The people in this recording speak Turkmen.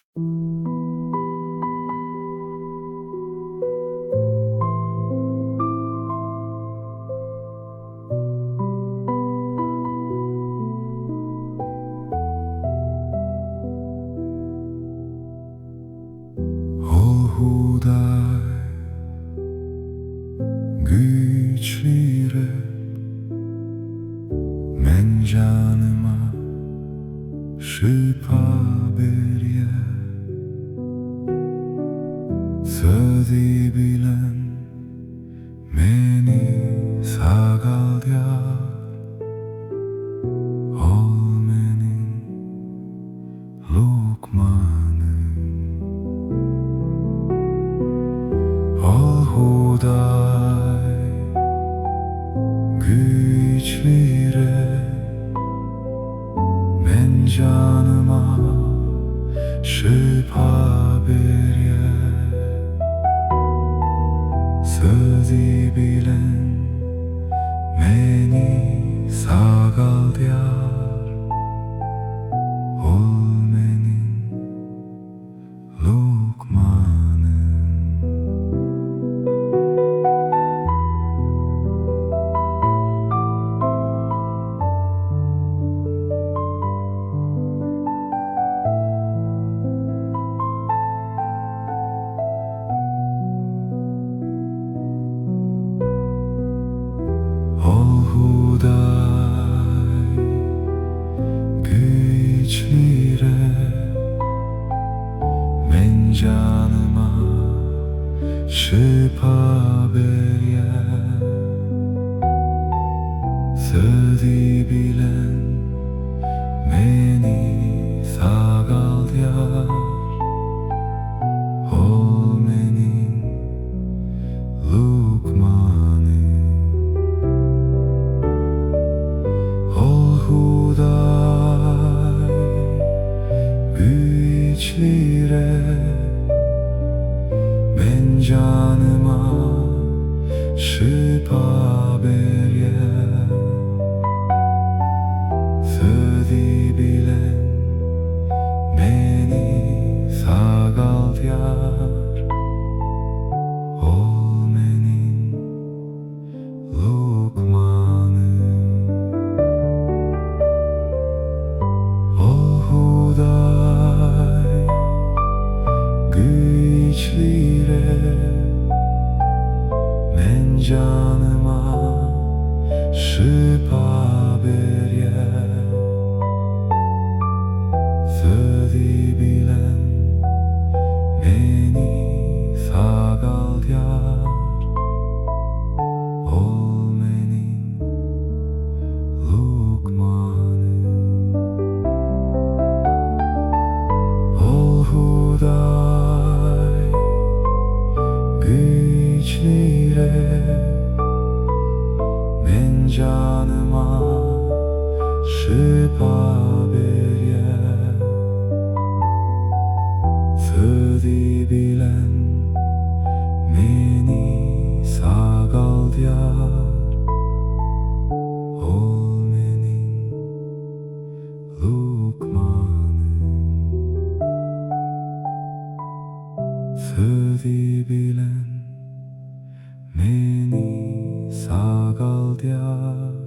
Ol Hudaý güýçli Reb, Meň janyma şypa berýär. Sözi bilen meni sagaldýar, Ol meniň Lukmanym. Ol Hudaý, güýçli Reb, Meň janyma şypa berýär. Sözi bilen meni sagaldýar. Ol meniň lukmanym. Ol Hudaý, güýçli Reb, Meň janyma şypa berýär. Sözi bilen meni sagaldýar. Ol meniň lukmanym. Ol Hudaý, güýçli Reb, Meň janyma şypa berýär. Sözi bilen meni sagaldýar. Ol meniň lukmanym. Ol Hudaý, güýçli Reb, Meň janyma şypa berýär. Sözi bilen meni sagaldýar. Ol meniň lukmanym. Ol Hudaý, güýçli Reb, Meň janyma şypa berýär. Sözi bilen meni sagaldýar. Ol meniň lukmanym. Sözi bilen meni sagaldýar.